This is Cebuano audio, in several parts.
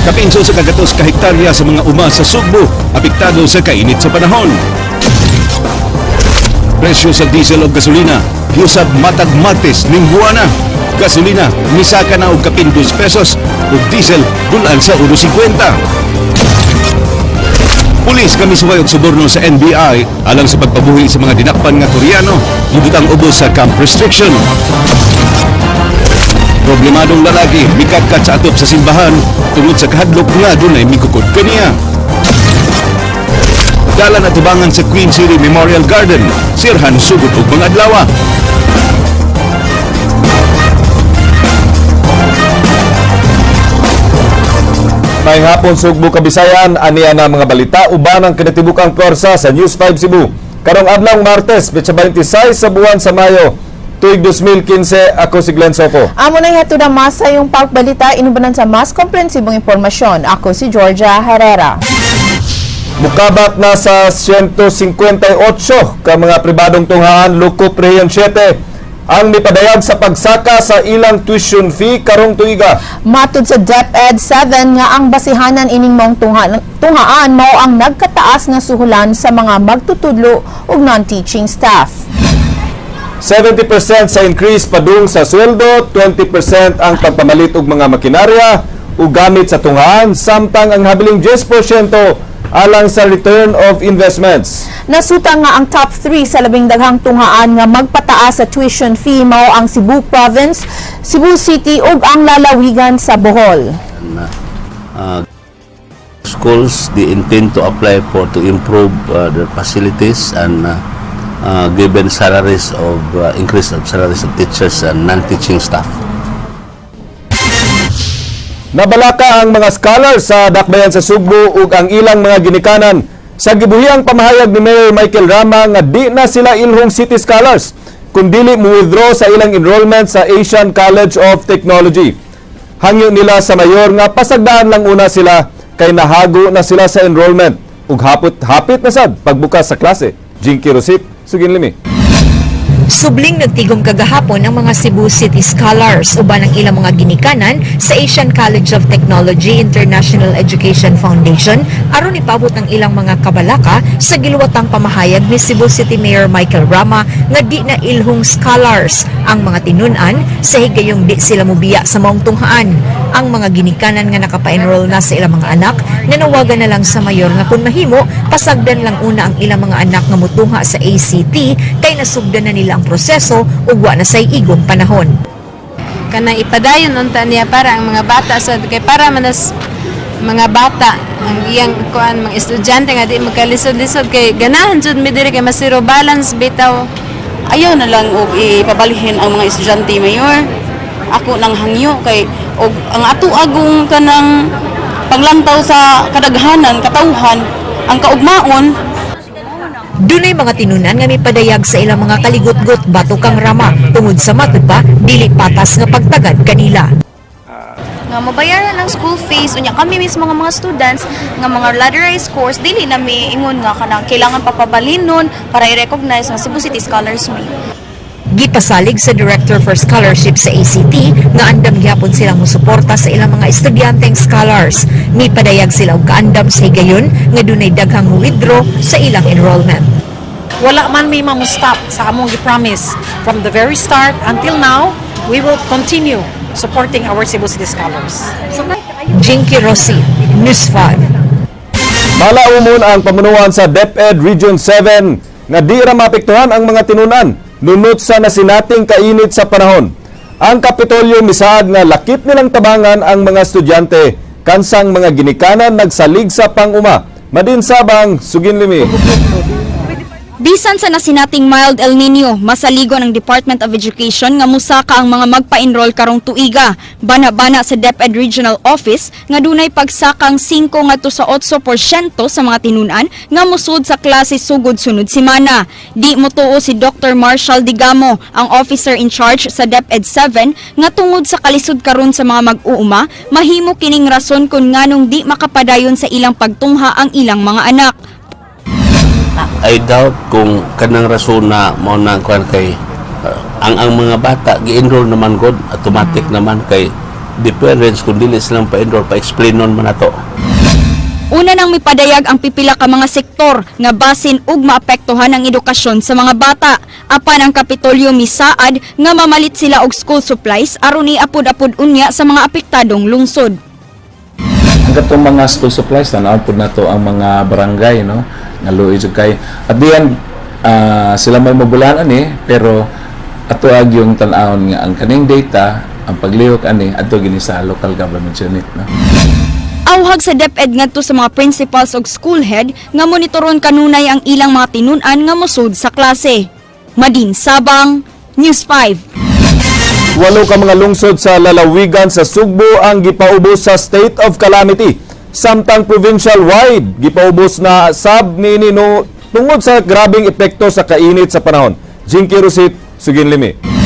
Kapin 1 sa ka hektarya sa mga uma sa Sugbo, apektado sa kainit sa panahon. Presyo sa diesel o gasolina, giusab matag Martes ning buwana. Gasolina, misaka na og kapin 2 pesos ug diesel dul-an sa 1.50. Pulis misuway og suborno sa NBI alang sa pagpabuhi sa mga dinakpan nga Koreano, gibutang ubos sa camp restriction. Problemadong lalaki mikatkat sa atop sa simbahan tungod sa kahadlok nga dunay mikukod kaniya. Dalan atubangan sa Queen City Memorial Garden, sirhan sugod og mga adlaw. Maayong hapon, Sugbo, Kabisayan, aniya na mga balita uban ang kinatibukang pwersa sa News 5 Cebu. Karong adlaw Martes, petsa 26 sa buwan sa Mayo, tuig 2015, ako si Glenn Soco. Amo na hatod ang masa yung pagbalita inubanan sa mas komprehensibong impormasyon. Ako si Georgia Herrera. Mukabak na sa 158 ka mga pribadong tunghaan lukop Rehiyon 7 ang mipadayag sa pagsaka sa ilang tuition fee karong tuiga. Matud sa DepEd 7 nga ang basihanan ining maong tunghaan mao ang nagkataas nga suhulan sa mga magtutudlo ug non-teaching staff. 70% sa increase padung sa sweldo, 20% ang pagpamalit og mga makinarya ug gamit sa tunghaan, samtang ang habiling 10% alang sa return of investments. Nasuta nga ang top 3 sa labing daghang tunghaan nga magpataas sa tuition fee mao ang Cebu Province, Cebu City ug ang lalawigan sa Bohol. Schools, they intend to apply for to improve their facilities and given salaries of increase of salaries of teachers and non-teaching staff. Nabalaka ang mga scholars sa Dakbayan sa Sugbo ug ang ilang mga ginikanan sa gibuhiang pamahayag ni Mayor Michael Rama nga di na sila ilhong city scholars kung dili mo withdraw sa ilang enrollment sa Asian College of Technology. Hangyo nila sa mayor nga pasagdaan lang una sila kay nahago na sila sa enrollment ug hapot hapit na sad pagbukas sa klase. Jinky Rosit, sugin limi. Subling nagtigom kagahapon ang mga Cebu City Scholars uban ang ilang mga ginikanan sa Asian College of Technology International Education Foundation aron ipabot ang ilang mga kabalaka sa giluwatang pamahayag ni Cebu City Mayor Michael Rama nga di na ilhong scholars ang mga tinun-an sa higayong di sila mubiya sa maong tunghaan. Ang mga ginikanan nga nakapa-enroll na sa ilang mga anak, nanawagan na lang sa mayor nga kung mahimo, pasagdan lang una ang ilang mga anak nga mutungha sa ACT kay nasugdan na nila ang proseso ug wa na say igong panahon. Kanang ipadayon unta niya para ang mga bata sa kay para manas mga bata ang iyang kuan, mga estudyante nga di magkalisod-lisod kay ganahan jud mi diri kay mas zero balance bitaw. Ayaw na lang og ipabalhin ang mga estudyante, Mayor. Ako nang hangyo kay og ang ato agong kanang panglantaw sa kadaghanan katawhan ang kaugmaon. Dunay mga tinunan nga mipadayag sa ilang mga kaligutgot batok kang Rama tungod sa matud pa dili patas nga pagtagad kanila. Nga mabayaran ang school fees unya kami mismo nga mga students nga mga ladderized course, dili na mi ingon nga kanang kailangan papabalhin nun para i-recognize nga Cebu City Scholars mi. Gipasalig sa Director for Scholarship sa ACT nga andam gyapon silang musuporta sa ilang mga estudyanteng scholars. Mipadayag sila og kaandam sa higayon nga dunay daghang withdraw sa ilang enrollment. Wala man may stop sa among gi-promise from the very start until now. We will continue supporting our Cebu City Scholars. Jinky Rossi, News 5. Malaumon ang pamunuan sa DepEd Region 7 nga di ra maapektuhan ang mga tinunan nunot sa nasinating kainit sa panahon. Ang Kapitolyo misaad nga lakip nilang tabangan ang mga estudyante kansang mga ginikanan nagsalig sa panguma. Madin Sabang, sugin limi. Bisan sa nasinating mild El Nino, masaligon ang Department of Education nga musaka ang mga magpa-enroll karong tuiga. Bana-bana sa DepEd Regional Office nga dunay pagsakang 5 ngadto sa 8% sa mga tinunan nga musud sa klase sugod sunod semana. Di motuo si Dr. Marshall Digamo, ang officer in charge sa DepEd 7, nga tungod sa kalisod karon sa mga mag-uuma, mahimo kining rason kung nganong di makapadayon sa ilang pagtungha ang ilang mga anak. I doubt kung kanang rason na mao na ang kuan kay ang mga bata gi-enroll naman god automatic naman kay the parents kung dili silang pa-enroll, pa-explain nun man nato. Una nang mipadayag ang pipila ka mga sektor nga basin ug maapektuhan ang edukasyon sa mga bata. Apan ang Kapitolyo misaad nga mamalit sila og school supplies aron iapod-apod unya sa mga apektadong lungsod. Ang katong mga school supplies, tan-awon pud nato ang mga barangay, no, nga luoy jud kay at diyan sila may mabulaan ani, pero ato ag yung tan-awon nga ang kaning data, ang paglihok ani adto gini sa local government unit, no. Awhag sa DepEd ngadto sa mga principals ug school head nga monitoron kanunay ang ilang mga tinun-an nga mosud sa klase. Madin Sabang, News 5. Walo ka mga lungsod sa lalawigan sa Sugbo ang gipaubos sa state of calamity. Samtang provincial wide gipaubos na sab niini, no, tungod sa grabeng epekto sa kainit sa panahon. Jinky Rosit, Suginlimi.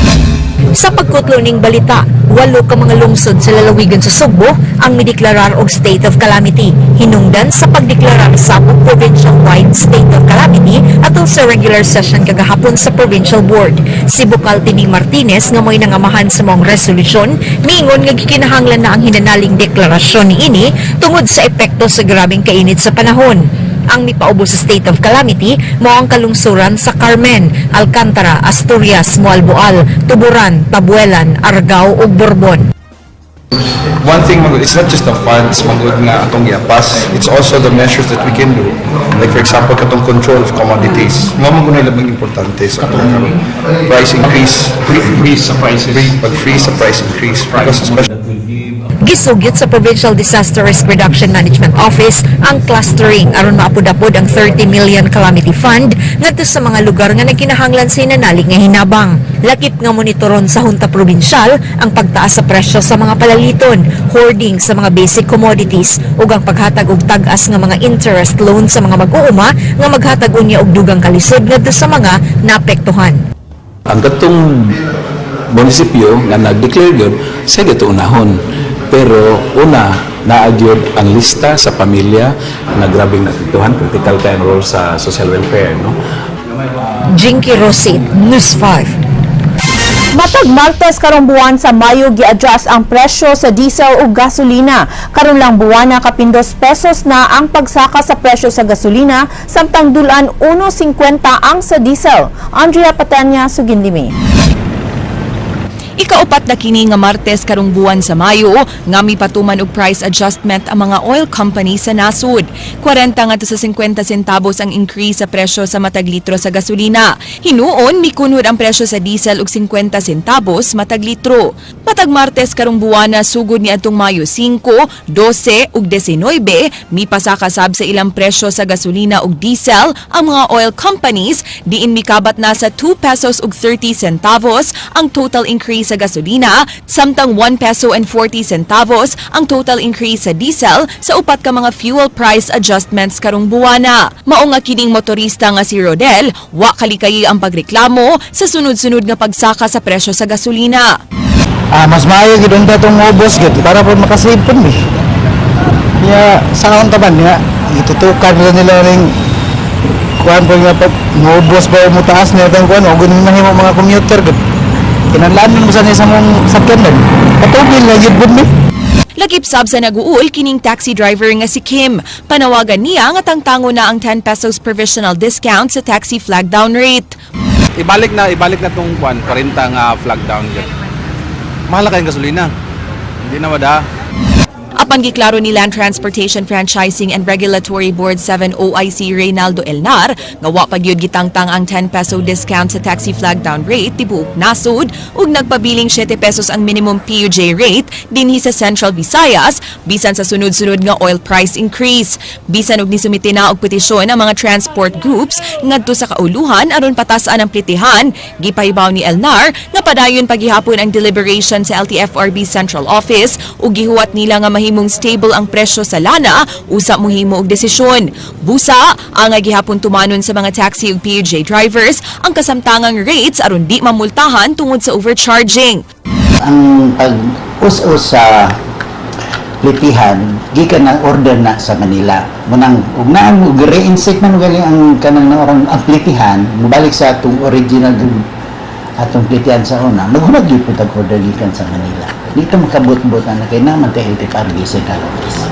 Sa pagkutlo ning balita, walo ka mga lungsod sa lalawigan sa Sugbo ang mideklarar og state of calamity. Hinungdan sa pagdeklarar sa provincial-wide state of calamity atol sa regular session kagahapon sa provincial board. Si Bukal Tining Martinez nga mo'y nangamahan sa maong resolusyon, miingon nga gikinahanglan na ang hinanaling deklarasyon niini tungod sa epekto sa grabeng kainit sa panahon. Ang mipaubos sa state of calamity mao ang kalungsuran sa Carmen, Alcantara, Asturias, Moalboal, Tuburan, Tabuelan, Argao ug Borbon. One thing, man gud, it's not just the funds man gud nga atong giapas, it's also the measures that we can do. Like for example, katong control of commodities. Mao man gud na labing importante sa katong price increase. Freeze sa prices. Pag-freeze sa price increase. Because especially Gisugyot sa Provincial Disaster Risk Reduction Management Office ang clustering aron maapod-apod ang 30 million calamity fund ngadto sa mga lugar nga nagkinahanglan sa hinanalig nga hinabang. Lakip nga monitoron sa Junta Probinsyal ang pagtaas sa presyo sa mga palaliton, hoarding sa mga basic commodities ug ang paghatag og tag-as nga mga interest loan sa mga mag-uuma nga maghatag unya og dugang kalisod ngadto sa mga naapektuhan. Ang katong munisipyo nga nag-declare yun, sa ito unahon. Pero una, naa gyud ang lista sa pamilya na grabeng naapektuhan, critical kay ang role sa social welfare, no? Jinky Rosit, News 5. Matag Martes karong buwan sa Mayo gi-adjust ang presyo sa diesel ug gasolina. Karon lang buwana, kapin 2 pesos na ang pagsaka sa presyo sa gasolina, samtang dulan 1.50 ang sa diesel. Andrea Patanya, Suginlimi. Ikaupat na kini nga Martes karong buwan sa Mayo nga mipatuman og price adjustment ang mga oil company sa nasod. 40 ngadto sa 50 centavos ang increase sa presyo sa matag litro sa gasolina. Hinuon mikunhod ang presyo sa diesel og 50 centavos matag litro. Matag Martes karong buwana sugod ni adtong Mayo 5, 12 ug 19, mipasaka sab sa ilang presyo sa gasolina ug diesel ang mga oil companies, diin mikabat na sa 2 pesos ug 30 centavos ang total increase sa gasolina, samtang 1 peso and 40 centavos ang total increase sa diesel sa upat ka mga fuel price adjustments karong buwana. Mao nga kining motorista nga si Rodel, wa kalikayi ang pagreklamo sa sunod-sunod nga pagsaka sa presyo sa gasolina. Ah, mas maayo gid unta tong ubos gid para po makasave pud mi. Kaya sa akong taban niya, gitutukan nila nila ring kuan po nga pag muubos ba o mutaas niya tang kuan o ganun mahimo mga commuter gid. Kinahanglan mo sa niya sa mong sakyanan. Patubil na gid pud mi. Lagip sab sa naguol kining taxi driver nga si Kim. Panawagan niya nga tangtango na ang 10 pesos provisional discount sa taxi flag down rate. Ibalik na tong kwan, 40 nga flag down yun. Mahal na kayong gasolina. Hindi na wada. Apan giklaro ni Land Transportation Franchising and Regulatory Board 7 OIC Reynaldo Elnar nga wa pa gyud gitangtang ang 10 peso discount sa taxi flag down rate tibuok nasod ug nagpabiling 7 pesos ang minimum PUJ rate dinhi sa Central Visayas bisan sa sunod-sunod nga oil price increase. Bisan og nisumite na og petisyon ang mga transport groups ngadto sa kauluhan aron patas-an ang plitihan, gipahibaw ni Elnar nga padayon pagihapon ang deliberation sa LTFRB Central Office ug gihuwat nila nga mahimong stable ang presyo sa lana usa mohimo og desisyon. Busa, ang gihapon tumanon sa mga taxi ug PUJ drivers ang kasamtangang rates aron di mamultahan tungod sa overcharging. Ang pag-us-us sa plitihan gikan na order na sa Manila. Munang ug naan mo reinstate man gali ang kanang naorang ang plitihan, mobalik sa atong original atong plitihan sa una. Maghunag gyud pud tag order gikan sa Manila. Dito makabot-bot na kay naman kay LTFRB Central Office.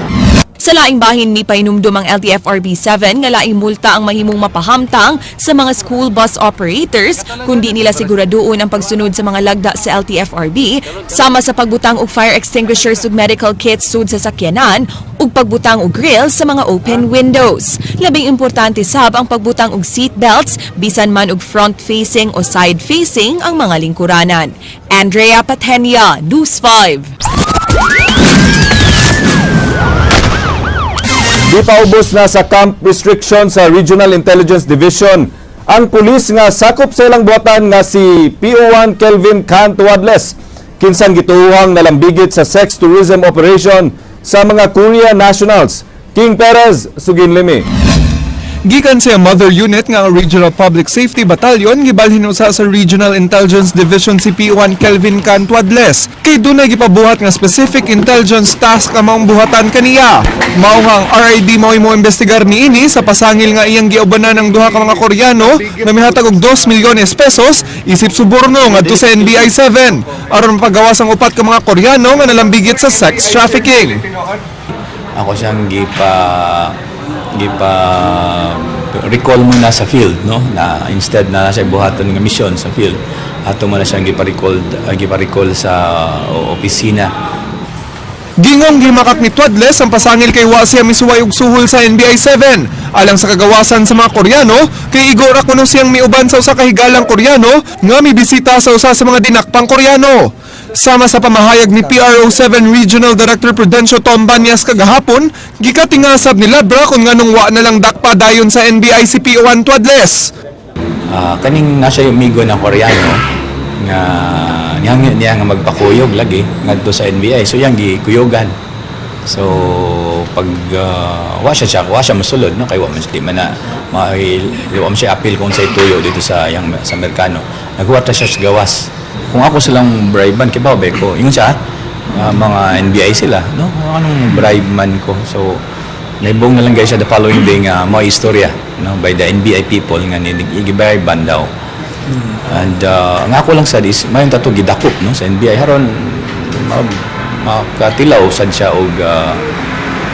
Sa laing bahin, mipahinumdom ang LTFRB 7 nga laing multa ang mahimong mapahamtang sa mga school bus operators kung di nila siguraduon ang pagsunod sa mga lagda sa LTFRB, sama sa pagbutang og fire extinguishers ug medical kits sud sa sakyanan ug pagbutang og grill sa mga open windows. Labing importante sab ang pagbutang og seat belts bisan man og front facing o side facing ang mga lingkuranan. Andrea Patenia, News 5. Di pa ubos na sa camp restriction sa Regional Intelligence Division ang pulis nga sakop sa ilang buhatan nga si PO1 Kelvin Can Tuadles, kinsang gituohang nalambigit sa sex tourism operation sa mga Korea nationals. King Perez, sugin limi. Gikan sa mother unit nga ang Regional Public Safety Battalion, gibalhin usa sa Regional Intelligence Division si PO1 Kelvin Cantuadles kay dunay gipabuhat nga specific intelligence task ang maong buhatan kaniya. Mao nga ang RID mao'y mo investigar niini sa pasangil nga iyang giubanan ng duha ka mga Koreano nga mihatag og 2 milyones pesos isip suborno ngadto sa NBI 7 aron mapagawas ang upat ka mga Koreano nga nalambigit sa sex trafficking. Ako siyang gipa gipa recall muna sa field, no, na instead na siya buhaton nga mission sa field, ato mo na siyang gipa-recall sa opisina. Gingong gimakak ni Tuadles ang pasangil kay wa siya misuway og suhol sa NBI 7 alang sa kagawasan sa mga Koreano, kay igo ra kuno siyang miuban sa usa ka higalang Koreano nga mibisita sa usa sa mga dinakpang Koreano. Sama sa pamahayag ni PRO7 Regional Director Prudencio Tom Banyas kagahapon, gikatingasab ni Labra kung nganong wa na lang dakpa dayon sa NBI si PO1 Tuadles. Kaning nasa yung amigo na Koreano nga nihangyo niya nga magpakuyog lagi ngadto sa NBI, so yang gikuyogan. So pag wa siya mosulod, no, kay wa man di man na wa man siya appeal kung sa tuyo dito sa yang sa Amerikano. Naghuwat ra siya sa gawas. Kung ako silang bribe man, kibaw ba ko ingon siya, mga NBI sila, no, anong bribe man ko. So naibong na lang guys siya the following day nga mo istorya, no, by the NBI people nga ni gibribe ban daw. And ang ako lang sad is mayon tato gidakop, no, sa NBI haron makatilaw sad siya og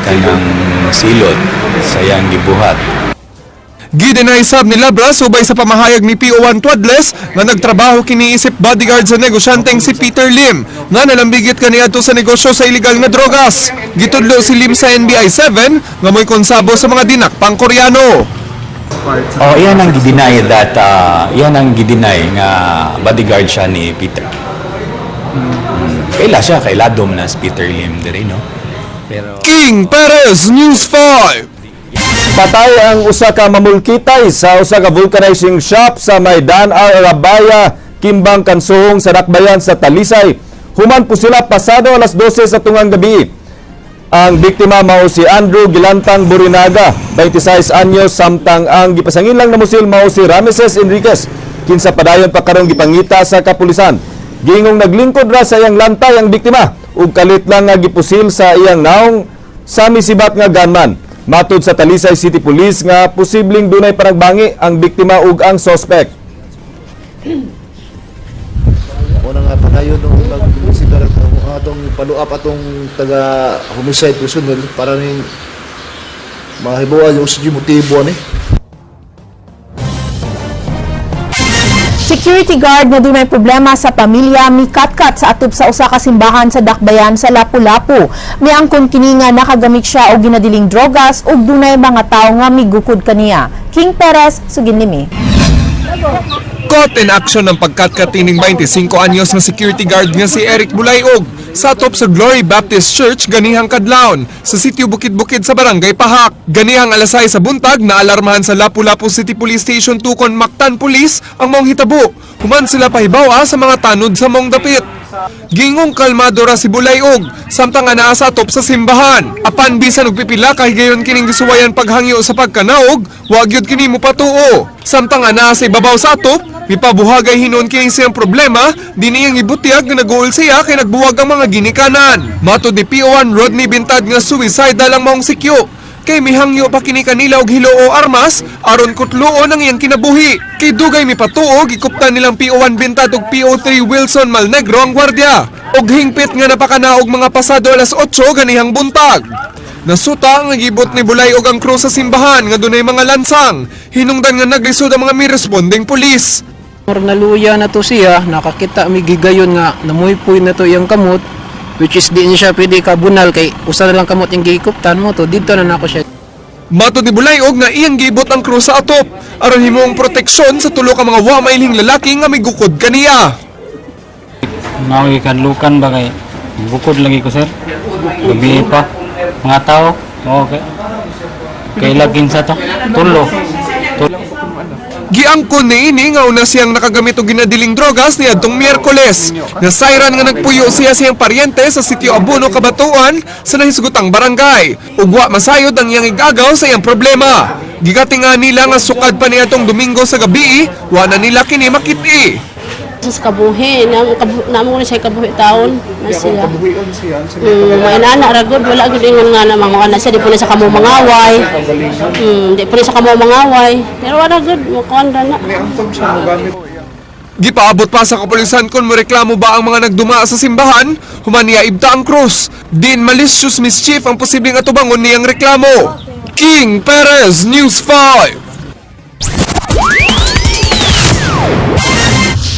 kanang silot sa iyang gibuhat. Gidenay sab ni Labra subay sa pamahayag ni PO1 Tuadles nga nagtrabaho kini isip bodyguard sa negosyanteng si Peter Lim nga nalambigit kaniadto sa negosyo sa illegal nga drogas. Gitudlo si Lim sa NBI 7 nga mo'y konsabo sa mga dinakpang Koreano. Oh, iyan ang gideny that iyan ang gideny nga bodyguard siya ni Peter. Kaila siya, kailado man na si Peter Lim diri, no. Pero King Perez, News 5. Patay ang usa ka mamulkitay sa usa ka vulcanizing shop sa Maidan Al Rabaya, Kimbang Kansuhong sa Dakbayan sa Talisay. Human po sila pasado alas 12 sa tungang gabi. Ang biktima mao si Andrew Gilantang Burinaga, 26 anyos, samtang ang gipasangilang na musil mao si Rameses Enriquez, kinsa padayon pa karong gipangita sa kapulisan. Gingong naglingkod ra sa iyang lantay ang biktima ug kalit lang nga gipusil sa iyang naong sa misibat nga gunman. Matud sa Talisay City Police nga posibleng dunay panagbangi ang biktima ug ang suspect. Una nga padayon nung mag-imbestigar ang atong follow up atong taga homicide personnel para ning mahibuan yung sige motibo ani. Security guard nga dunay problema sa pamilya mikatkat sa atop sa usa ka simbahan sa Dakbayan sa Lapu-Lapu. Miangkon kini nga nakagamit siya og ginadiling drogas ug dunay mga tawo nga migukod kaniya. King Perez, sugin nimi. Caught in action ng pagkatkat ining 25 anyos nga security guard nga si Eric Bulayog sa top sa Glory Baptist Church ganihang kadlawon sa sitio Bukid-Bukid sa Barangay Pahak. Ganihang alas 6 sa buntag, naalarmahan sa Lapu-Lapu City Police Station 2 kon Mactan Police ang maong hitabo. Human sila pahibaw sa mga tanod sa maong dapit. Gingong kalmado ra si Bulayog samtang nga naa sa atop sa simbahan. Apan bisan og pipila ka higayon kining gisuwayan paghangyo sa pagkanaog, wa gyud kini mopatuo. Samtang nga naa sa ibabaw sa atop, mipabuhagay hinuon kining siyang problema, di niyang ibutyag nga naguol siya kay nagbuwag ang mga ginikanan. Matod ni PO1 Rodney Bintad nga suicidal ang maong sikyo kay mihangyo pa kini kanila og hilo o armas aron kutluon ang iyang kinabuhi. Kay dugay mipatuo, gikuptan nilang PO1 Bintad ug PO3 Wilson Malnegro ang gwardiya. Og hingpit nga napakanaog mga pasado alas 8 ganihang buntag. Nasuta ang nagibot ni Bulayog ang krus sa simbahan nga dunay mga lansang. Hinungdan nga naglisod ang mga mirespondeng pulis. Murag naluya na to siya, nakakita mi gigayon nga namuypoy na to iyang kamot, which is di niya siya pwede kabunal kay usa na lang kamot yung gikuptan mo to didto na nako siya. Matod ni Bulayog nga iyang gibot ang krus sa atop aron himuong proteksyon sa tulo ka mga wa mailhing lalaki nga migukod kaniya. Mao kadlukan ba kay bukod lagi ko, sir. Gabi pa mga tao. Okay. Kay lagin sa to. Tulo. Tulo. Giangkon niini nga una siyang nakagamit og ginadiling drogas niadtong Miyerkules. Nasayran nga nagpuyo siya siyang paryente sa sitio Abuno, Cabatuan sa nahisgutang barangay. Ug wa masayod ang iyang igagaw sa iyang problema. Gigati nga nila nga sukad pa niadtong Domingo sa gabi, wa na nila kini makit-i. Sa kabuhi, namo ko na siya kabuhi taon na siya. Kabuhion siya. Mainana ra gud, wala gud ingon nga na mga na siya, di po na sa kamo mangaway. Di po na sa kamo mangaway. Pero wala gud, mukuan ra na. Siya mogamit. Gipaabot pa sa kapulisan kung moreklamo ba ang mga nagduma sa simbahan, human niya ibta ang krus. Din malicious mischief ang posibleng atubangon niyang reklamo. King Perez, News 5.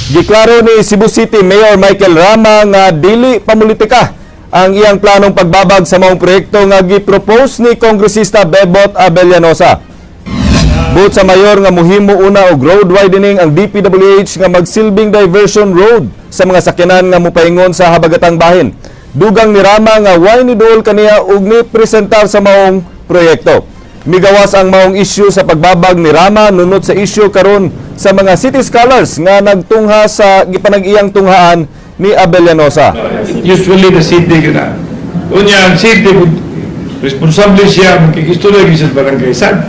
Giklaro ni Cebu City Mayor Michael Rama nga dili pamulitika ang iyang planong pagbabag sa maong proyekto nga gipropose ni Kongresista Bebot Abellanosa. Buot sa mayor nga muhimo una og road widening ang DPWH nga magsilbing diversion road sa mga sakyanan nga mopaingon sa habagatang bahin. Dugang ni Rama nga way ni duol kaniya og ni presentar sa maong proyekto. Migawas ang maong issue sa pagbabag ni Rama nunot sa issue karon sa mga city scholars nga nagtungha sa gipanag-iyang tunghaan ni Abellanosa. Usually the city ka na. Unya, ang city, responsable siya, magkikistorya sa barangay sad.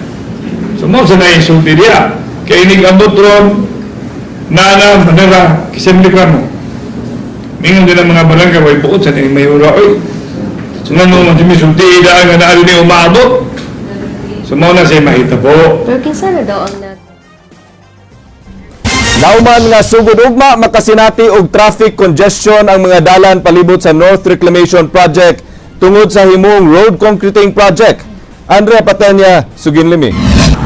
So mo sa naisulti diya. Kay inig ambot ron, nana, manera, kisemli mo. Mingon din ang mga barangay, way buot sa ning mayura, oy. So nga mo, sulti, daan nga naa ni umaabot. So mo na siya mahitabo. Pero kinsa na daw ang nag Nauman nga sugod ugma makasinati og traffic congestion ang mga dalan palibot sa North Reclamation Project tungod sa himong road concreting project. Andrea Patenya, Suginlimi.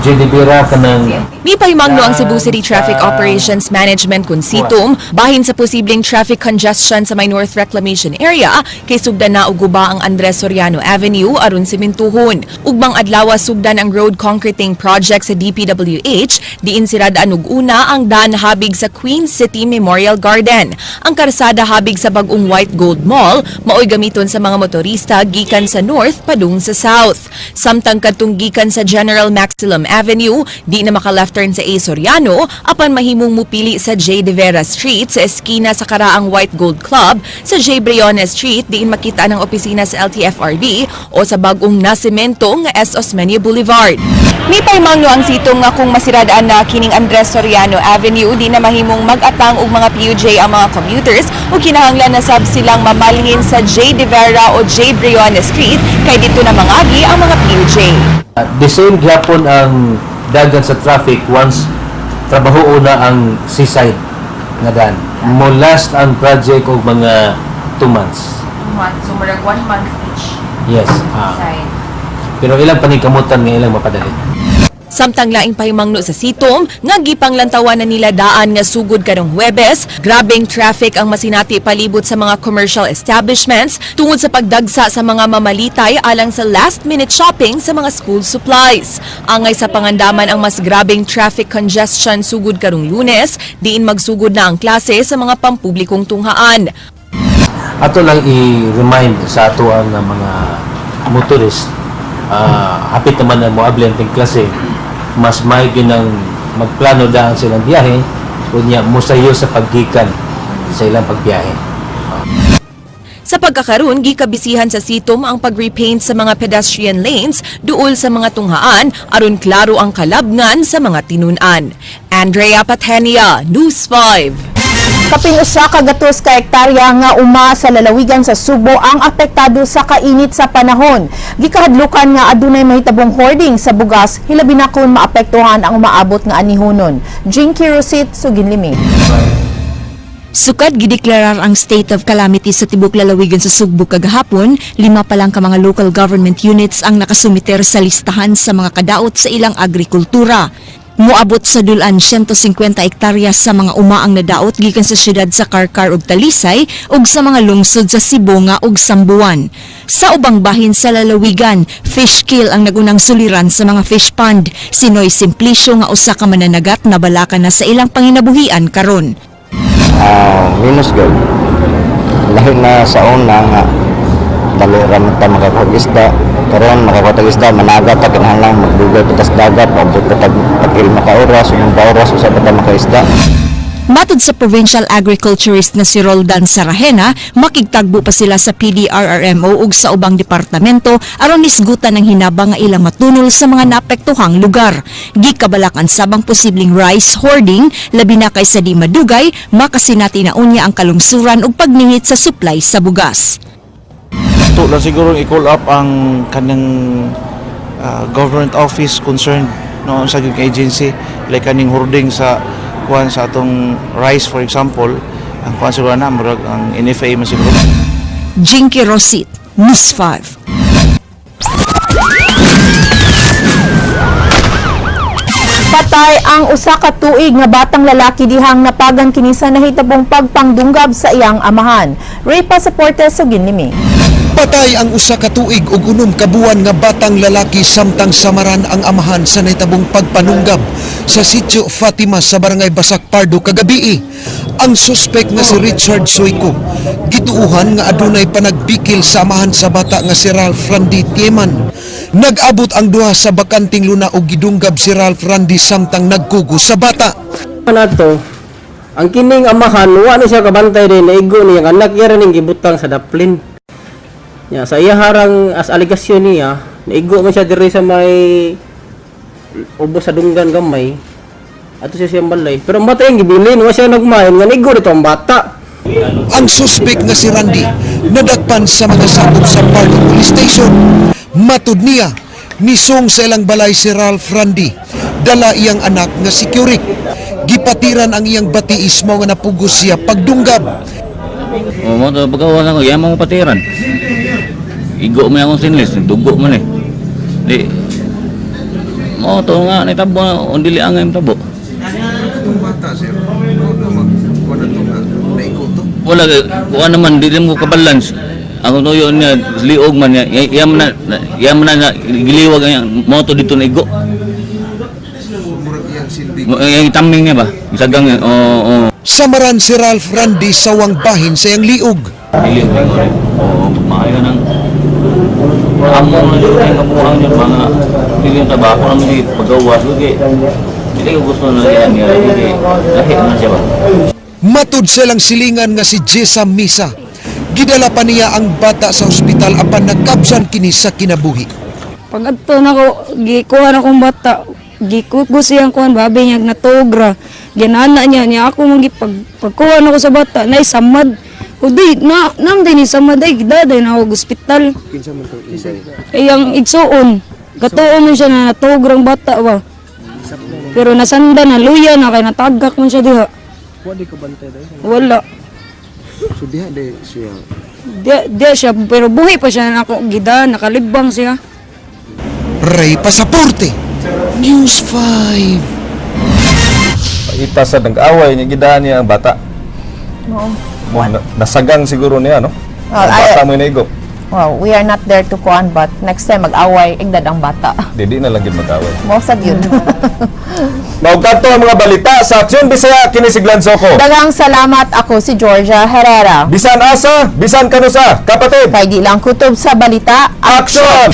JD Vera kanang Mipahimangno ang Cebu City Traffic Operations Management kun CITUM bahin sa posibleng traffic congestion sa may North Reclamation Area kay sugdan na og guba ang Andres Soriano Avenue aron simintuhon. Ugmang adlaw sugdan ang road concreting project sa DPWH diin siradaan og una ang daan habig sa Queen City Memorial Garden. Ang karsada habig sa bag-ong White Gold Mall maoy gamiton sa mga motorista gikan sa north padung sa south. Samtang kadtong gikan sa General Maximum Avenue di na maka left turn sa A. Soriano apan mahimong mupili sa J. De Vera Street sa eskina sa karaang White Gold Club, sa J. Briones Street diin makita ng opisina sa LTFRB o sa bag-ong nasemento nga S. Osmeña Boulevard. Mipahimangno ang CITUM nga kung masiradaan na kining Andres Soriano Avenue, di na mahimong mag-atang og mga PUJ ang mga commuters ug kinahanglan na sab silang mamalhin sa J. De Vera o J. Briones Street kay didto na mangagi ang mga PUJ. The same gyapon ang dagan sa traffic once trabaho na ang seaside nga daan. Mo last ang project og mga 2 months. 2 months, so murag 1 month each Yes. Pero ilang paningkamutan nga ilang mapadali. Samtang laing pahimangno sa CITUM nga gipanglantawan na nila daan nga sugod karong Huwebes, grabeng traffic ang masinati palibot sa mga commercial establishments tungod sa pagdagsa sa mga mamalitay alang sa last minute shopping sa mga school supplies. Angay sa pangandaman ang mas grabeng traffic congestion sugod karong Lunes, diin magsugod na ang klase sa mga pampublikong tunghaan. Ato lang i-remind sa ato ang mga motorist, hapit naman ang moabli ang klase, mas may ginang magplano daan silang biyahe, unya mosayo sa paggikan sa ilang pagbiyahe. Sa pagkakaroon, gikabisihan sa CITUM ang pag-repaint sa mga pedestrian lanes duol sa mga tunghaan aron klaro ang kalabngan sa mga tinun-an. Andrea Patenia, News 5. Kapin 100 ka hektarya nga uma sa lalawigan sa Sugbo ang apektado sa kainit sa panahon. Gikahadlukan nga adunay mahitabong hoarding sa bugas, hilabi na kung maapektuhan ang umaabot nga anihonon. Jinky Rosit, Suginlimi. Sukad gideklarar ang state of calamity sa tibok lalawigan sa Sugbo kagahapon, 5 pa lang ka mga local government units ang nakasumiter sa listahan sa mga kadaot sa ilang agrikultura. Moabot sa dulan 150 hektarya sa mga uma ang nadaot gikan sa syudad sa Carcar ug Talisay ug sa mga lungsod sa Sibonga ug Samboan. Sa ubang bahin sa lalawigan, fish kill ang nagunang suliran sa mga fish pond. Si Noy Simplicio nga usa ka mananagat nabalaka na sa ilang panginabuhian karon. Minus gud. Lahi na sa una nga dali ra man ta makakuha isda. Karon makakuha tag isda, managat ta, kinahanglan magdugay pa tas dagat, moabot pa tag tag-ilma ka oras, 6 ka oras usa pa ta makaisda. Matod sa provincial agriculturist na si Roldan Sarahena, makigtagbo pa sila sa PDRRMO ug sa ubang departamento aron nisgutan ang hinabang nga ilang matunol sa mga naapektuhang lugar. Gikabalakan sabang posibleng rice hoarding, labi na kaysa di madugay, makasinati na unya ang kalungsuran ug pagningit sa supply sa bugas. Ito lang siguro i-call up ang kanang government office concerned, no, sa gyud agency, like kaning hoarding sa kuan sa atong rice, for example, ang kuan siguro na murag ang NFA man siguro. Jinky Rosit, News 5. Patay ang 1 ka tuig nga batang lalaki dihang napagan kini sa nahitabong pagpangdunggab sa iyang amahan. Ray Pasaporte sa Ginlimi. Patay ang 1 ka tuig ug 6 ka buwan nga batang lalaki samtang samaran ang amahan sa nahitabong pagpanunggab sa Sitio Fatima sa Barangay Basak Pardo kagabii. Ang suspek nga si Richard Soyko gituuhan nga adunay panagbikil sa amahan sa bata nga si Ralph Randy Tieman. Nag-abot ang duha sa bakanting luna og gidunggab si Ralph Randy samtang nagkugo sa bata. Nato ang kining amahan, wa ni siya kabantay din, naigo niya ang anak iya ning gibutang sa daplin. Ya, sa iya harang as aligasyon niya, naigo man siya diri sa may ubos sa dunggan gamay. Ato siya siyang balay. Pero ang bata yung gibilin, wa siya nagmain, nga naigo dito ang bata. Ang suspek nga si Randy nadakpan sa mga sakop sa Pardo Police Station. Matud niya, nisong sa ilang balay si Ralph Randy, dala iyang anak nga si Kurik. Gipatiran ang iyang batiis mao nga napugos siya pagdunggab. O mo to pagkawa na ko, yan mo patiran. Igo mo akong sinlis, dugo man eh. Di mo to nga nitabo on dili ang tabo. Itong bata, sir, no, mag kuan na to nga naigo to. Wala kuan naman dili mo kabalance. Ang tuyo niya liog man niya, iya man na giliwag ang mo to dito na igo. Murag iyang silbi. Yang taming niya ba? Isagang niya. Oo, oo. Samaran si Ralph Randy sa wang bahin sa iyang liog. Dili ko. Oo, maayo nang amo na jud ang kabuhang niya mga dili yung trabaho naman di pagawas kay dili ko gusto na yan niya dili lahi man siya ba. Matud sa ilang silingan nga si Jessa Misa. Gidala pa niya ang bata sa ospital apan nakabsan kini sa kinabuhi. Pag adto nako, gikuha na kong bata, gikugo siyang kuhan, babi niya natugra. Ginana niya, niya ako mong gipag pagkuha nako sa bata, nay samad. O di, na, nam din ni samad ay, gidaday na ako ospital. Kinsa man tong inday? Ay, ang igsuon, katuo man siya na natugrang bata ba. Pero nasanda na, luya na, kay natagak man siya diha. Wa di ka bantay dai. Wala. So diha di siya. Di, di siya, pero buhi pa siya na ako, gida, nakalibang siya. Ray Pasaporte, News 5. Paita sa nag-away niya, gidaan niya ang bata. Oo. Nasagang siguro niya, no? Well, Ang bata mo naigo. Well, we are not there to kuan, but next time mag-away, igdad ang bata. Di na lang gid mag-away. Mao sad yun. Mao kadto ang mga balita sa Aksyon Bisaya kini si Glenn Soco. Daghang salamat, ako si Georgia Herrera. Bisan asa, bisan kanusa, kapatid. Kay di lang kutob sa balita. Action!